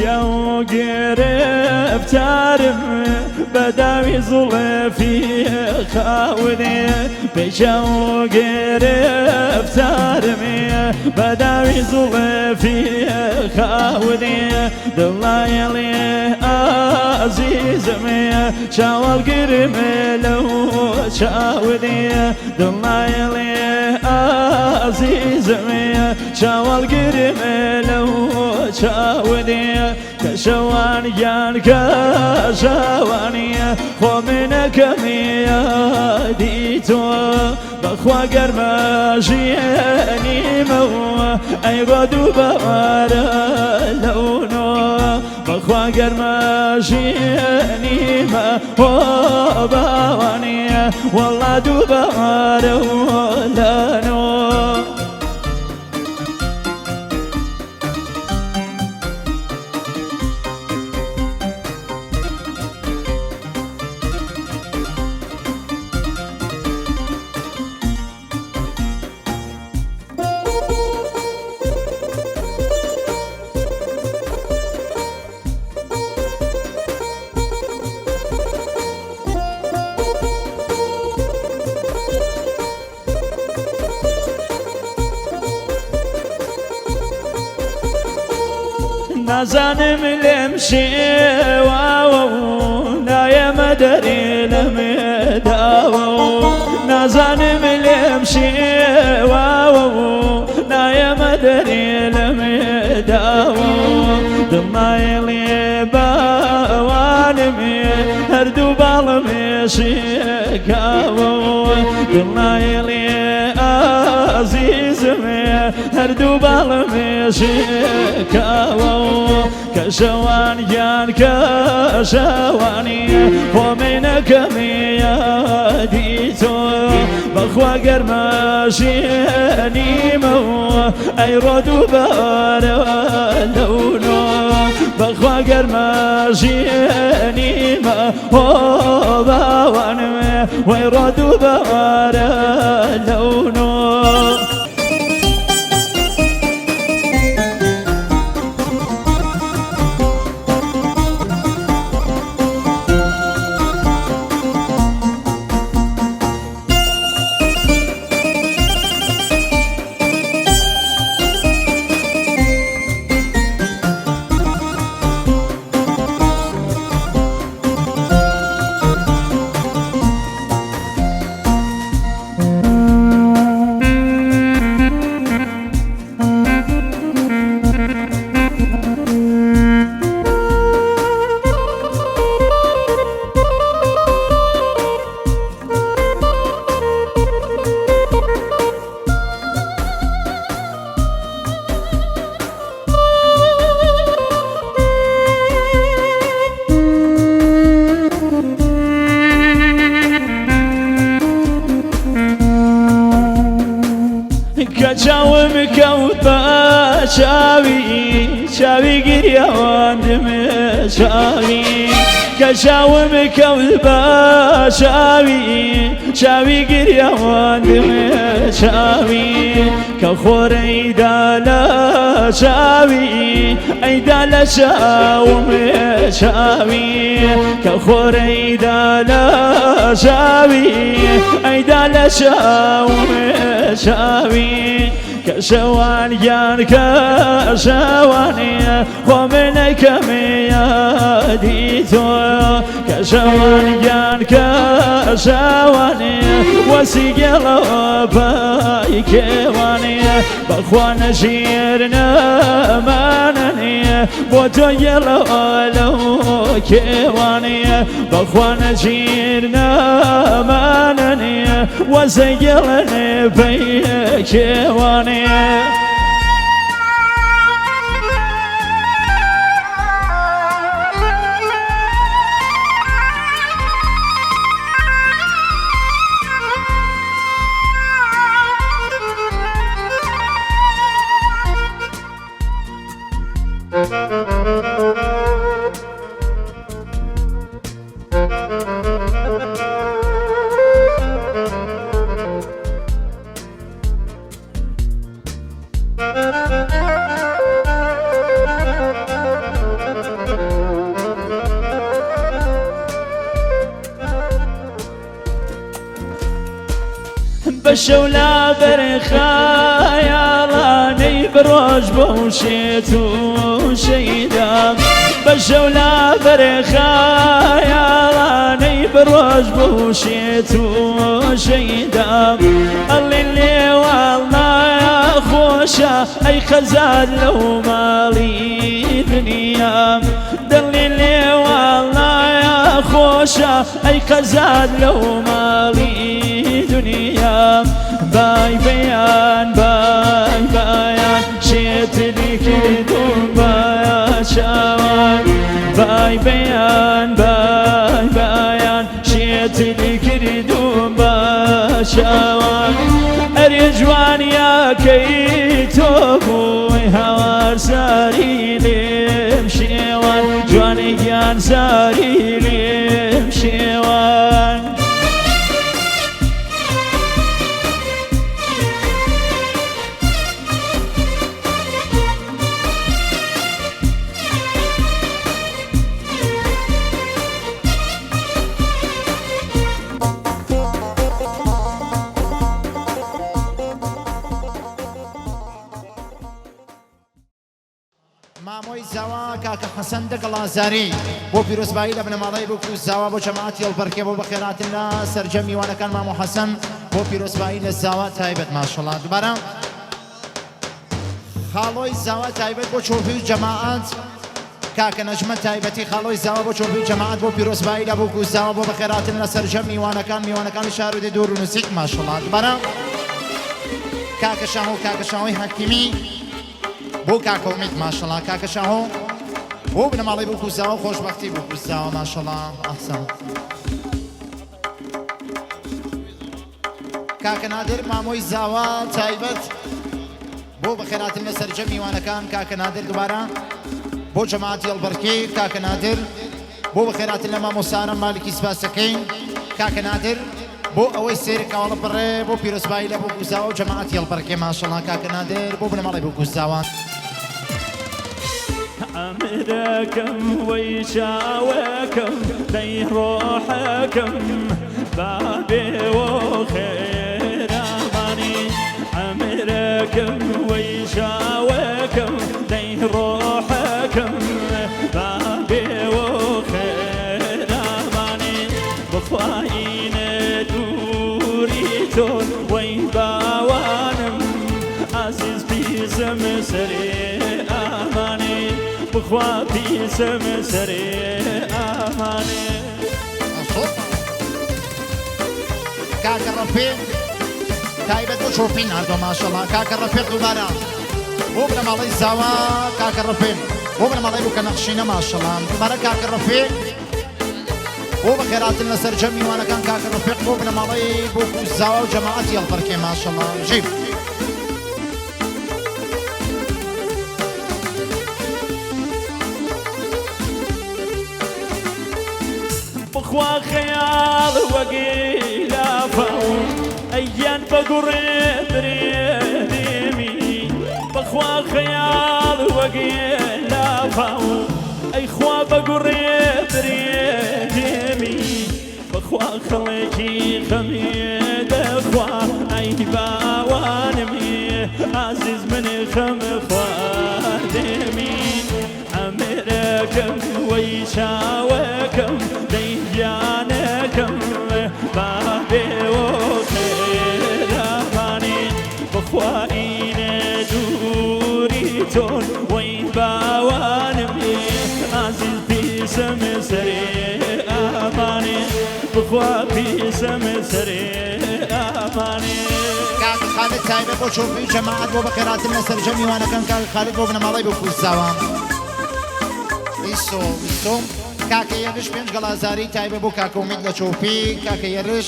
پیچە و گرفتارم بە داوی زوڵفی خاونێ، پیچە و گرفتارم بە داوی زوڵفی خاونێ. دڵایەڵێ ئازیزمێ چاوەڵگرمێ لەو چاونێ، دڵایەڵێ ئازیزمێ چاوەڵگرمێ لەو چاونێ. کە شەوان گیان کە شەوانیە خۆ منەکەمیە دیتۆ، بەخوا گەرمە ژیانیمەوە ئەی بۆ دووبارە لەونۆ، بەخوا گەرمە ژیانیمە هۆ باوانیە وەڵا دووبارە لەنۆ. نازانم لێم شێواوە و نایەمە دەرێ لەمێداوە و، نازانم لێم شێواوە و نایەمە دەرێ لەمێداوە و. دڵنایڵێ باوانمێ هەردوو باڵمێ شێکاوە و، دڵنایڵێ ئازیزمێ هەردوو باڵمێ شێکاوە و. کە شەوان گیان کە شەوانی خۆ منەکەمی یادی تۆ، بەخوا گەرمە ژیانیمەوە ئەی ڕۆ دووبارە لەونۆ، بەخوا گەرمە ژیانیمە هۆ باوانمێ وەی ڕۆ دووبارە لەونۆ. کە چاوم کەوت بە چاوی، چاوی گریاواندم چاوی، کە چاوم کەوت بە چاوی، چاوی گریاواندم چاوی. کە خۆرەیدا لە چاوی، ئەیدا لە چاوم چاوی، کە خۆرەیدا لە چاوی، ئەیدا لە چاوم چاوی. کە شەوان گیان کە شەوانی خۆ منەکەمی یادی تۆ، کە شەوان گیان کە شەوانی وەسی گێڵەوە پای کێوانی، بەخوا نەژیر نەمانەنی بۆ تۆ گێڵەوە لەو کێوانی، بەخوا نەژیر نەمانەنی وەزە گێڵەنێ پەی کێوانی. بە شەو لابەر خایاڵانەی بڕۆژ بۆ شێت و شەیدام بە شەو لابەر خایاڵانەی بڕۆژ بۆ شێت و شەیدام ئەڵێ لێواڵ خۆشە ئەی خەزار لەو ماڵی دنیام دڵی لێواڵ خۆشە ئەی قەزاد لەو ماڵی دنیا بای بەیان بای بایان شێتنی کردوم با چاوان بای بەیان بای بایان شێتنی کردوم با چاوان ئەرێ جوانیاکەی تۆ بووی هاوار زاری لێم شێوان جوانی گیان زاری لێم شێوان. مامۆی زاوا کاکە حەسەن دەگەڵازاری بۆ پیرۆزبایی لە بنەماڵەی بوک و زاوا بۆ جەماعەتی هەڵپەرکێ بۆ بەخێرهاتن لە سەرجەم میوانەکان مامۆ حەسەن بۆ پیرۆزبایی لە زاوا تایبەت ماشەڵا دوبارە خاڵۆی زاوا تایبەت بۆ چۆپی و جەماعەت کاکە نەجمە تایبەتی خاڵۆی زاوا بۆ چۆپی و جەماعەت بۆ پیرۆزبایی لە بوک و زاوا بۆ بەخێرهاتن لە سەرجەم میوانەکان میوانەکانی شار و دێ دوور و نزیک ماشەڵا دوبارە کاکە شاهۆ کاکە شاهۆی حەکیمی بۆ کاکە ئومید ماشەڵا کاکە شاهۆ بۆ بنەماڵەی بوک و زاوا خۆشبەختی بوک و زاوا ماشەڵا ئەحسەن کاکە نادر مامۆی زاوا تایبەت بۆ بەخێراتن لە سەرجەم میوانەکان کاکە نادر دوبارە بۆ جەماعەتی هەڵبەرکێ کاکە نادر بۆ بەخێراتن لە مامۆستارم مالکی سپاسەکەین کاکە نادر بۆ ئەوەی سێر کاوڵە پڕێ بۆ پیرۆزبایی لە بۆ گوزاوە و جەماعەتی هەڵپەڕکێ ماشەڵا کاکە نادر بۆ بنەماڵەی بۆ گوزاوان. ئەمرەکەم وەی چاوەکەم دەی ڕۆحەکەم با بێوە خێرامانی ئەمرەکەم وەی چاوەکەم دەی ڕۆحەکەم با بێوە خێرامانی بخواینە دووری تۆ وەی باوانم ئازیز پیسم سەرێ ئامانێ بخوا پیسم سەرێ ئامانێ. کاکە ڕەفیق تایبەت بۆ چۆپی ناردوە ماشەڵا کاکە ڕەفیق دووبارە بۆ بنەماڵەی زاوا کاکە ڕەفیق بۆ بنەماڵەی بووکە نەخشینە ماشەڵا دووبارە کاکە ڕەفیق بۆ بەخێراتن لە سەرجەم میوانەکان کاکە ڕەفیق بۆ بنەماڵەی بووک و زاوا و جەماعەتی هەڵپەرکێ ماشەڵا ژیم. بخوا خەیاڵ وەگی لافاو ئەی گیان بە گوڕێ برێدێمی بەخوا خەیاڵ وەگی لافاو ئەی خوا بە گوڕێ برێدێمی بەخوا خەڵێکی خەمێ دەخوا ئەی باوانمی ئازیز من خەم خواردێمی ئەمرەکەم وەی چاوەکەم دەی گیانەکەم با بێوە خێرامانی بخواینە دووری تۆن وەی باوانم ئازیز پیسم سەرێ ئامانێ بخوا پیسم سەرێ ئامانێ. کاک خالد تایبەت بۆ چۆپی و جەماعەت بۆ بەخێرهاتن لە سەرجەم میوانەکان کاک خالد بۆ بنەماڵەی بوکوزاوە ئیسۆ ئیسۆ کاکە یەرش پێنج گەڵازاری تایبەت بۆ کاکە ئومید لە چۆپی کاکە یەرش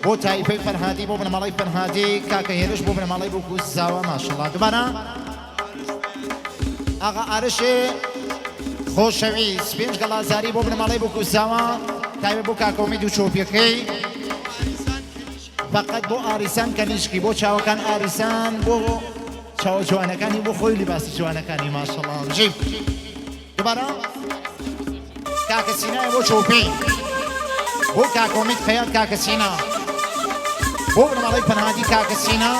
بۆ تایفەی فەرهادی بۆ بنەماڵەی فەرهادی کاکە هێرش بۆ بنەماڵەی بوکوزاوە ماشەڵا دوبارە ئاغا ئارشێ خۆشەویست پێنج گەڵازاری بۆ بنەماڵەی بوکوزاوە تایبەت بۆ کاکە ئومید و چۆپیەکەی فەقەت بۆ ئاریسان کەنیشکی بۆ چاوەکان ئاریسان بۆ چاوە جوانەکانی بۆ خۆی لیباسی جوانەکانی ماشەڵا بژی دوبارە کاکە سینای بۆ چۆپی بۆ کاکە ئومید خەیات کاکە سینا. بۆ بنەماڵەی پەنهادی کاکە سینا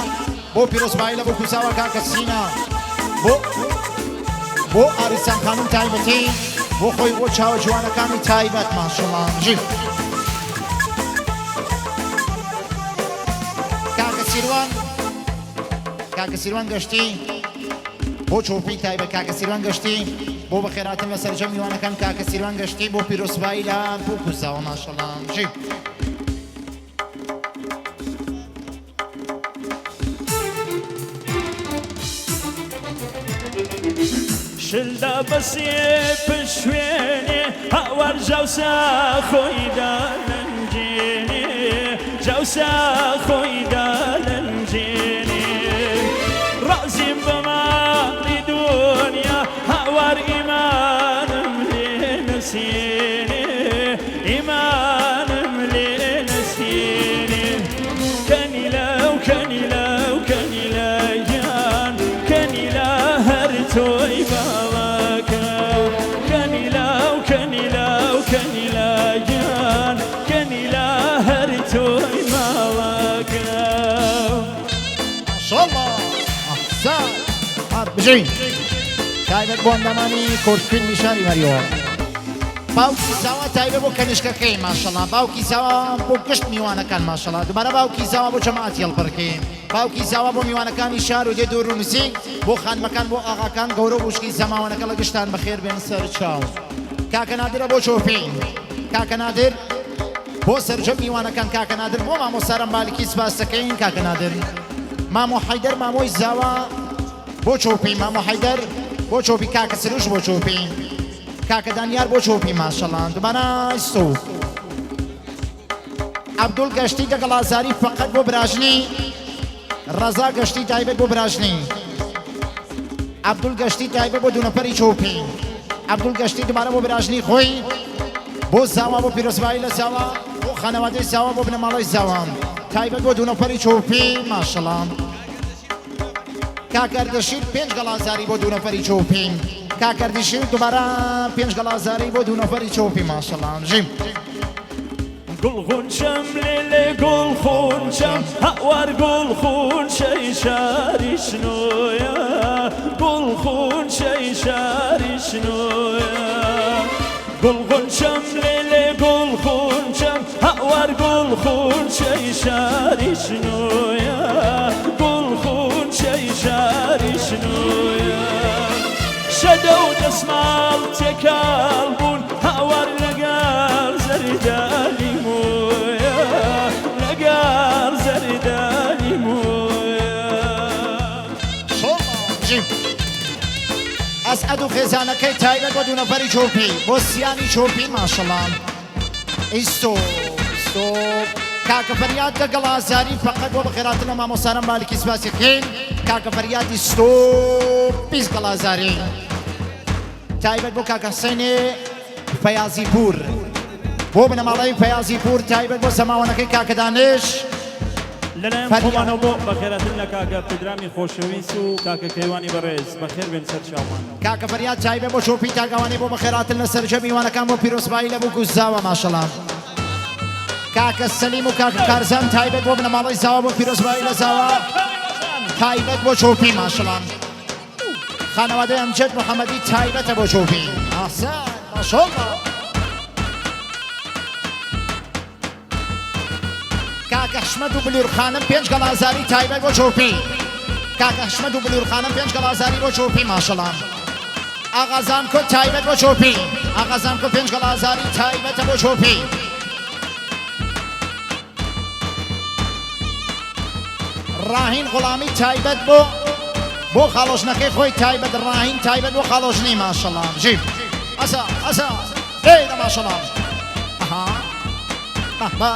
بۆ پیرۆزبایی لە بۆ کوزاوە کاکە سینا بۆ بۆ ئاریسان خانم تایبەتی بۆ خۆی بۆ چاوە جوانەکانی تایبەت ماشەڵا بژی کاکە سیروان کاکە سیروان گەشتی بۆ چۆپی تایبەت کاکە سیروان گەشتی بۆ بەخێراتن لە سەرجەم میوانەکان کاکە سیروان گەشتی بۆ پیرۆزبایی لە بۆ کوزاوە ماشەڵا بژی. شلدا بەسێ پشوێنێ هاوار جاوسا خۆی دالەنجێنێ جاوسا خۆی دالەنجێنێ ڕازیم بە ماڵی دنیا هاوار ئیمانم لێ نەسێنێ ئیمانم لێ نەسێنێ کەنیلە و کەنیلە و کەنیلە گیان کەنیلە هەر تۆی باڵاکەم کەنیلە و کەنیلە و کەنیلە گیان کەنیلە هەر تۆی ماڵاکەم. ماشاءاللە احسن هەر بژین تایبەت بۆ ئەندامانی کۆرتفیلمی شاری مەریوان. باوکی زاوا تایبە بۆ کەنیشکەکەی ماشەڵا باوکی زاوا بۆ گشت میوانەکان ماشەڵا دوبارە باوکی زاوا بۆ جەماعەتی هەڵپەرکێ باوکی زاوا بۆ میوانەکانی شار و دێ دوور و نزیک بۆ خانمەکان بۆ ئاغاکان گەورە و بوشکی زەماوەنەکە لە گشتان بەخێر بێن سەر چاو کاکە نادرە بۆ چۆپی کاکە نادر بۆ سەرجەم میوانەکان کاکە نادر بۆ مامۆستارم بالکی سپاس دەکەین کاکە نادر مامۆ حەیدەر مامۆی زاوا بۆ چۆپی مامۆ حەیدەر بۆ چۆپی کاکە سروش بۆ چۆپی کاکە دانیار بۆ چۆپی ماشەڵا دوبارە سو عەبدوڵ گەشتی دەگەڵ ئازاری فقط بۆ براژنی ڕەزا گەشتی تایبەت بۆ براژنی عەبدوڵ گەشتی تایبەت بۆ دوونەفەری چۆپی عەبدوڵ گەشتی دوبارە بۆ براژنی خۆی بۆ زاوا بۆ پیرۆزبایی لە زاوا بۆ خانەوادەی زاوا بۆ بنەماڵەی زاوا تایبەت بۆ دوونەفەری چۆپی ماشەڵا کاک ئەردەشیر پێنج گەڵازاری بۆ دوو نەفەری چۆپی کاک ئەردەشیر دوبارە پێنج گەڵازاری بۆ دوو نەفەری چۆپی ماشەڵا ژیم. گوڵ خونچەم لێ لێ گوڵ خونچەم هاوار گوڵ خونچەی شاری شنۆیە گوڵ خونچەی شاری شنۆیە گوڵ غونچەم لێ لێ گوڵ خونچەم هاوار گوڵ خونچەی شاری شنۆیە گوڵ خونچەی شاری شنۆیە شەدە و دەسماڵ تێکاڵ بوون هاوار لەگەڵ زەردالی مویە لەگەڵ زەردالی مویە. ئەسعەد و خێزانەکەی تایبەت بە دوونەفەری چۆپی بۆ سیانی چۆپی ماشەڵا ئیستۆ ئیستۆ کاکە فەریاد دەگەڵ ئازاری فەقەت بۆ بەخێراتن لە مامۆستارم مالکی سپاسی بکەین کاکە فەریاد ئیستۆ 20 گەڵ ئازاری تایبەت بۆ کاکە حسێنێ فەیازی پور بۆ بنەماڵەی فەیازی پور تایبەت بۆ سەماوەنەکەی کاکە دانش. لەلایەن خۆمانەوە بۆ بەخێراتن لە کاکە پدرامی خۆشەویست و کاکە کەیوانی بەڕێز بەخێر بێن سەر چاومان. کاکە فەریاد تایبەت بۆ چۆپی تاکئەوانەی بۆ بەخێراتن لە سەرجەم میوانەکان بۆ پیرۆزبایی لە بوک و زاوا ماشەڵا کاکە سەلیم و کاکە کارزان تایبەت بۆ بنەماڵەی زاوا بۆ پیرۆزبایی لە زاوا تایبەت بۆ چۆپی ماشەڵا خانەوادەی ئەمجەد محەممەدی تایبەتە بۆ چۆپی ئاسان ماشەڵا. کاکە حشمەت و بلور خانم پێنج گەڵازاری تایبەت بۆ چۆپی کاکە حشمەت و بلور خانم پێنج گەڵازاری بۆ چۆپی ماشەڵا ئاغازانکۆ تایبەت بۆ چۆپی ئاغازانکۆ پێنج گەڵازاری تایبەتە بۆ چۆپی ڕاهین غوڵامی تایبەت بۆ بۆ خاڵۆژنەکەی خۆی تایبەت ڕاهین تایبەت بۆ خاڵۆژنی ماشەڵا بژی ئەسا ئەسا ئێ دە ماشەڵا ئەها بە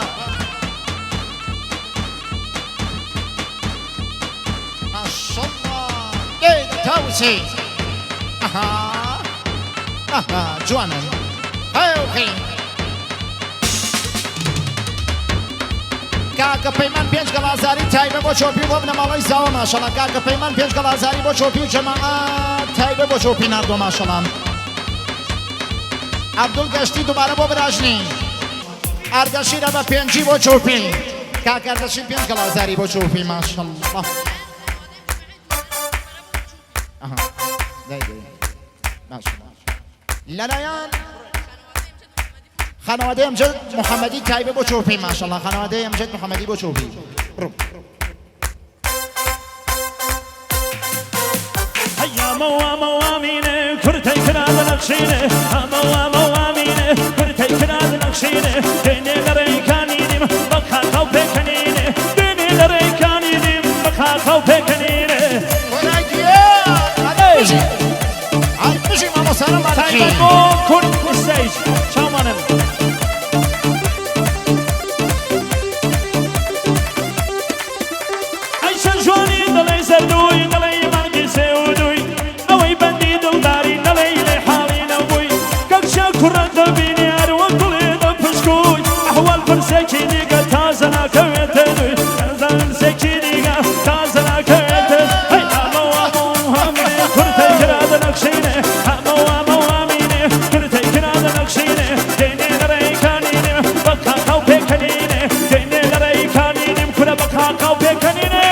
ماشەڵا ئێ دە تاوچی ئەها ئەها جوانن هەیۆخی کاکە پەیمان پێنج گەڵازاری تایبە بۆ چۆپی بۆ بنەماڵەی زاوە ماشەڵا کاکە پەیمان پێنج گەڵازاری بۆ چۆپی و جەماعەت تایبە بۆ چۆپی ناردووە ماشەڵا عەبدوڵ گەشتی دوبارە بۆ براژنی ئەردەشیرە بە پێنجی بۆ چۆپی. کاک ئەردەشیر پێنج گەڵازاری بۆ چۆپی ماشەڵڵا. ئەها دای دای ماشەڵڵا. لەلایەن خانەوادەی ئەمجەد محەممەدی تایبە بۆ چۆپی ماشەڵڵا خانەوادەی ئەمجەد محەممەدی بۆ چۆپی بڕۆ. بژی مامۆستا مالکی. چاومانن. ئەی چەند جوانی دڵی زەردووی دڵی مانگی سێودووی ئەوەی بەندی دڵداری دڵی لێ حاڵی نەبووی کەکچە کوڕە دەبینی هەر وەک گوڵێ دەپشکووی ئەحوال پرسێکی دیکە تازە ناکەوێتە دووی پرسێکی دیکە تازە ناکەوێتە هەی ئەمە ئەمە هەمێ کورتەی کرا دەنەخشینێ ئەمە ئەمە ئەمینێ کورتەی کرا دەنەخشینێ دێنێ لە ڕێکانینێ بە قاقاو پێکەنینێ دێنێ لە ڕێکانینیم کورە بە قاقاو پێکەنینێ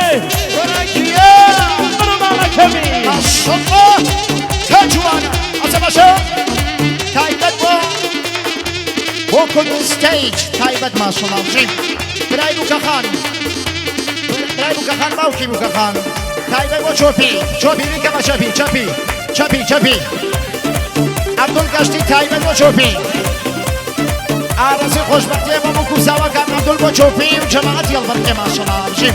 بڕۆ ماڵەکەمی. ماشەڵڵا کە جوانە ئەسە باشە تایبەت بۆ بۆ کوردستەیج تایبەت ماشەڵڵا بژی برای بووکەخان برای بووکەخان باوکی بووکەخان تایبەت بۆ چۆپی چۆپی بیکە بە چەپی چەپی چەپی چەپی عەبدوڵ گەشتی تایبەت بۆ چۆپی ئارەزوی خۆشبەختیە بۆ بووک و زاواکان عەبدوڵ بۆ چۆپی و جەماعەتی هەڵبەرکێ ماشەڵڵا بژی.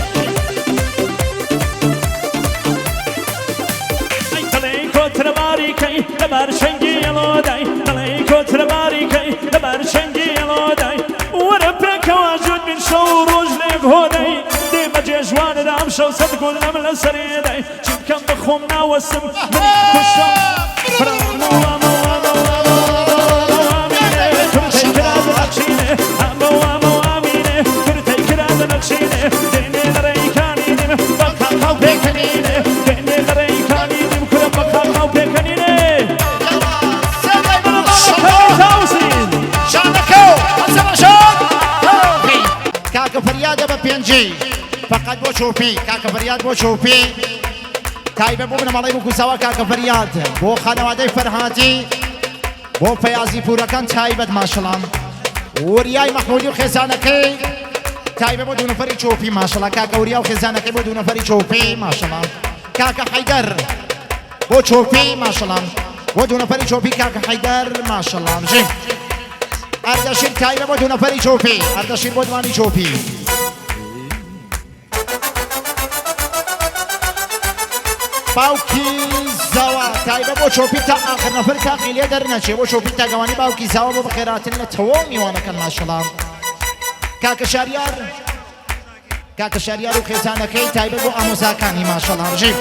ئەی دڵی کۆترە باریکەی لەبەر شەنگی ئەڵۆدای دڵی کۆترە باریکەی لەبەر شەنگی ئەڵۆدای وەرە پێکەوە جووت بین شەو و ڕۆژ لێک هۆدەی دێ بەجێ ژوانت ئەمشەو سەد گوللەم لەسەرێ دای چی بکەم بە خۆم ناوەستم منی کوشتم کاکە فریادە بە پێنجی فقط بۆ چۆپی کاکە فریاد بۆ چۆپی تایبەت بۆ بنەماڵەی بووک و زاوا کاکە فریاد بۆ خانەوادەی فەرهادی بۆ فەیازی پورەکان تایبەت ماشەڵام وریای مەحمودی و خێزانەکەی تایبەت بۆ دوو نەفەری چۆپی ماشەڵا کاکە وریا و خێزانەکەی بۆ دوو نەفەری چۆپی ماشەڵا کاکە حەیدەر بۆ چۆپی ماشەڵام بۆ دوو نەفەری چۆپی کاکە حەیدەر ماشەڵا بژی ئەردەشیر تایبەت بۆ دوو نەفەری چۆپی ئەردەشیر بۆ دوانی چۆپی باوکی زاوا تایبە بۆ چۆپی تا ئاخر نەفەر تاقی لێ دەرنەچێ بۆ چۆپی تاگەوانی باوکی زاوا بۆ بەخێراتن لە تەواو میوانەکان ماشەڵا کاکە شاریار کاکە شاریار و خێزانەکەی تایبەت بۆ ئامۆزاکانی ماشەڵا ڕژیم.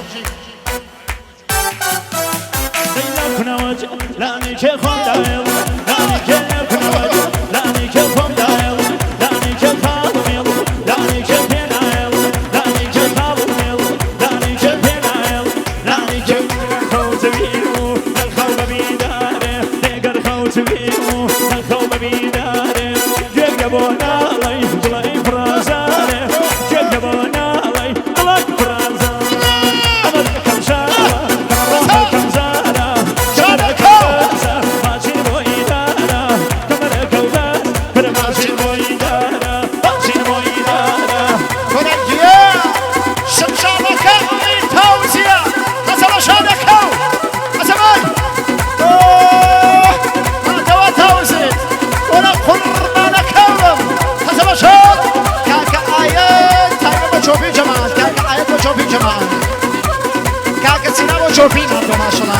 چۆپی ناردۆ ماشەڵا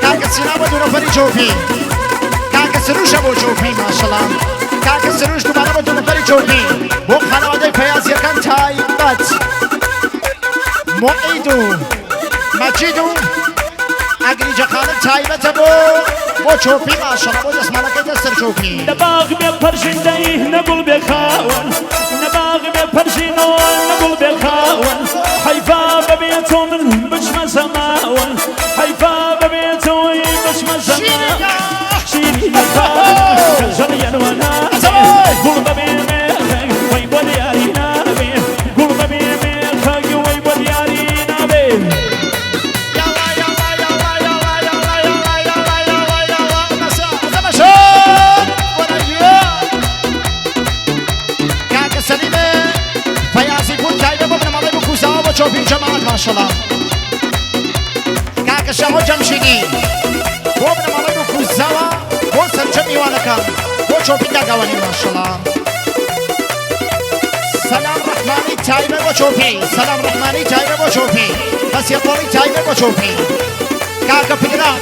کاکە سینا بۆ دوو نەفەری چۆپی کاکە سروشە بۆ چۆپی ماشەڵا کاکە سروش دووبارە بۆ دوو نەفەری چۆپی بۆ خانەوادەی پەیازیەکان تایبەت موعید و مەجید و ئەگریجە خانم تایبەتە بۆ بۆ چۆپی ماشەڵا بۆ دەسماڵەکەی دەستر چۆپی. نە باغ بێ پەرژیندەی نە گوڵ بێ خاوەن نە باغ بێ پەرژینەوە نە گوڵ بێ خاوەن حەیفا بەبێ تۆ من بچمە زەماوەن حەیفا بەبێ تۆی بچمە زەماوەن شیرینە خانم کەژەڵیان وە نابێ گوڵ بەبێ مێخێک وەی بۆ دیاری نابێ. چۆپی و جەماعەت ماشەڵا کاکە شاهۆ جەمشیدی بۆ بنەماڵەی بووک و زاوا بۆ سەرجەم میوانەکان بۆ چۆپی کاکاوانی ماشەڵا سەلام ڕەحمانی تایبەت بۆ چۆپی سەلام ڕەحمانی تایبەت بۆ چۆپی بەسیە قۆڵی تایبەت بۆ چۆپی کاکە پدرام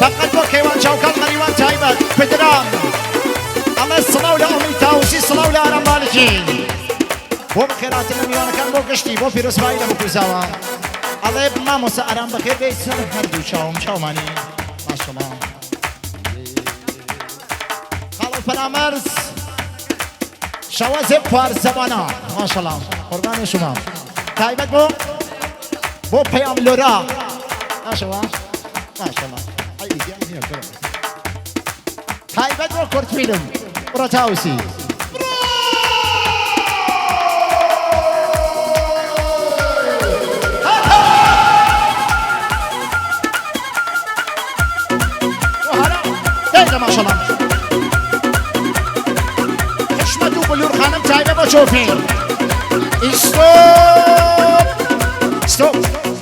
فقط بۆ کەیوان چاوکاڵ مەریوان تایبەت پدرام ئەڵێ سڵاو لە ئومید تاوسی سڵاو لە ئارام مالکی بۆ بەخێراتن لە میوانەکان بۆ گشتی بۆ پیرۆزبایی لە بکوزاوە ئەڵێ مامۆستا ئارام بەخێر بێی سەر هەردوو چاوم چاومانی ماشەڵا خاڵە فەرامەرز شەوەزێ پارسەوانە ماشەڵا قوربانی شما تایبەت بۆ بۆ پەیام لۆرا ماشەڵا ماشەڵا ئەی گیان نییە کوڕە. تایبەت بۆ کورد فیلم بڕۆ تاوسی. ماشەڵا حشمەت و بلور خانم تایبە بۆ چۆپی ئیستۆپ ستۆپ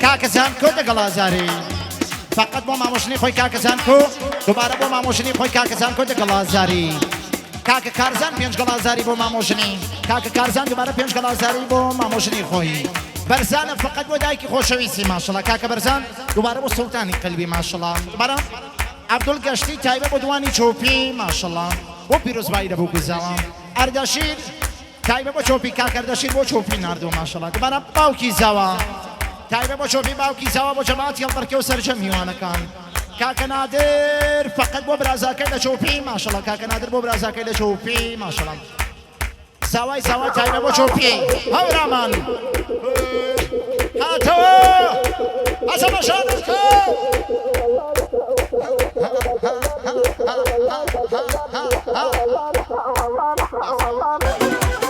کاکە زانکۆ دەگەڵ ئازاری فقط بۆ مامۆشنی خۆی کاکە زانکۆ دوبارە بۆ مامۆژنی خۆی کاکە زانکۆ دە گەڵازاری کاکە کارزان پێنج گەڵازاری بۆ مامۆژنی کاکە کارزان دوبارە پێنج گەڵازاری بۆ مامۆژنی خۆی بەرزانە فقط بۆ دایکی خۆشەویستی ماشەڵا کاکە بەرزان دوبارە بۆ سوڵتانی قەلبی ماشەڵا دوبارە عەبدول گەشتی تایبە بۆ دوانی چۆپی ماشەڵا بۆ پیرۆزبایی لە بوو گوزاوە ئەردەشیر تایبە بۆ چۆپی کاک ئەردەشیر بۆ چۆپی ناردووە ماشەڵا دوبارە باوکی زاوا تایبە بۆ چۆپی باوکی زاوا بۆ جەماعەتی هەڵبەرکێ و سەرجەم میوانەکان کاکە نادر فەقەت بۆ برازاکەی لە چۆپی ماشەڵا کاکە نادر بۆ برازاکەی لە چۆپی ماشەڵا زاوای زاوا تایبە بۆ چۆپی هەورامان هاتەوە ئەزەمە شانەکە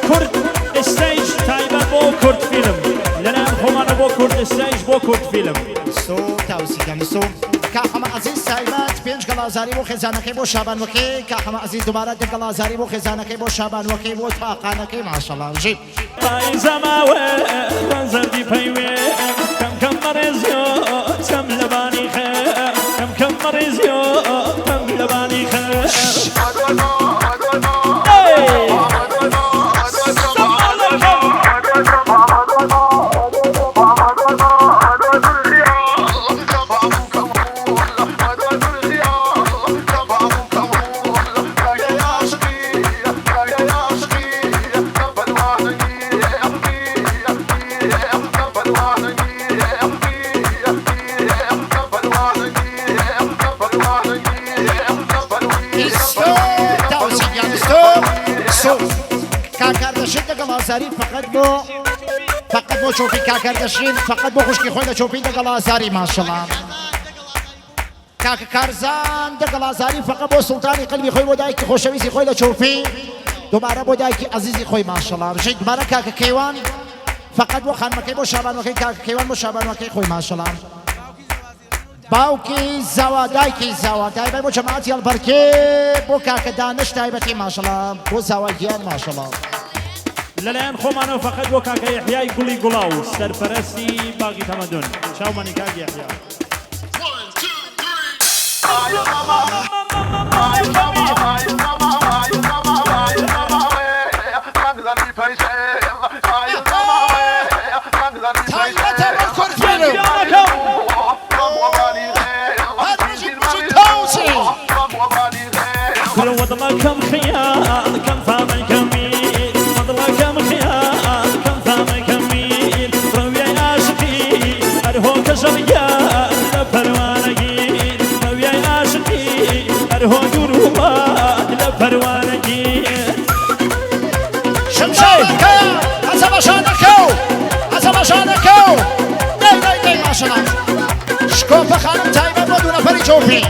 کورد stage تایبەت بۆ کورد فیلم لەلایەن خۆمانە بۆ کورد stage بۆ کورد فیلم. سۆ تاوسی گیانی سۆ کا حەمە عەزیز تایبەت پێنج گەڵازاری بۆ خێزانەکەی بۆ شابانوەکەی کا حەمە عەزیز دوبارە دە گەڵازاری بۆ خێزانەکەی بۆ شابانوەکەی بۆ تاقانەکەی ماشەڵا ژی. پاییزە ماوێ زەردی پەیوێ کەم کەم مەڕێزیۆ چەم لەبانی خێ کەم کەم مەڕێزیۆ کەم لەبانی خێ. کاکاردەشین دەگەڵ ئازاری فقط بۆ فقط بۆ چۆپی کاکاردەشین فقط بۆ خوشکی خۆی لە چۆپی دەگەڵ ئازاری ماشەڵا کاکە کارزان دەگەڵ ئازاری فقط بۆ سوڵتانی قەلبی خۆی بۆ دایکی خۆشەویستی خۆی لە چۆپی دوبارە بۆ دایکی ئەزیزی خۆی ماشەڵا بژیت دوبارە کاکە کەیوان فقط بۆ خانمەکەی بۆ شابانەکەی کاکە کەیوان بۆ شابانەکەی خۆی ماشەڵا باوکی زاوا دایکی زاوا تایبەت بۆ جەماعەتی هەڵبەرکێ بۆ کاکە دانش تایبەتی ماشەڵا بۆ زاوا گیان ماشەڵا. لەلایەن خۆمانەوە فقط بۆ کاکە یەحیای گوڵی گوڵاو سەرپەرستی باغی تەمەدون چاومانی کاک یەحیا. تایبەتە بۆ کورد فیلم. وەدڵەکەم خیال کەم فامەی کەمین وەدڵەکەم خیال کەم فامەی کەمین ڕەویای عاشقی ئەرهۆ کەژەڵگیان لە پەروانەگیر ڕەویای عاشقی ئەرهۆ دوور وڵات لە پەروانەگیر. شمشێرەکە ئەزەمەشانەکە و ئەزەمەشانەکە و دەی دەی دەی ماشەڵا شکۆپە خانم تایبەت بۆ دوو نەفەری چۆپی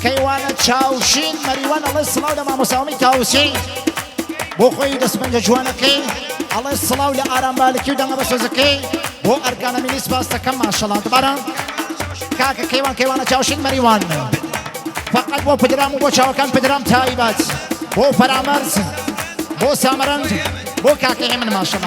کەیوانە چاوشین مەریوان ئەڵێ سڵاو لە مامۆساومی تاوسی بۆ خۆی دەستپەنجە جوانەکەی ئەڵێ سڵاو لە ئارام بالکی و دەنگە بە سۆزەکەی بۆ ئەرگانە منی سپاس دەکەم ماشەڵا دوبارە کاکە کەیوان کەیوانە چاوشین مەریوان فقط بۆ پدرام و بۆ چاوەکان پدرام تایبەت بۆ فەرامەرز بۆ سامەرەند بۆ کاکە هێمن ماشەڵا.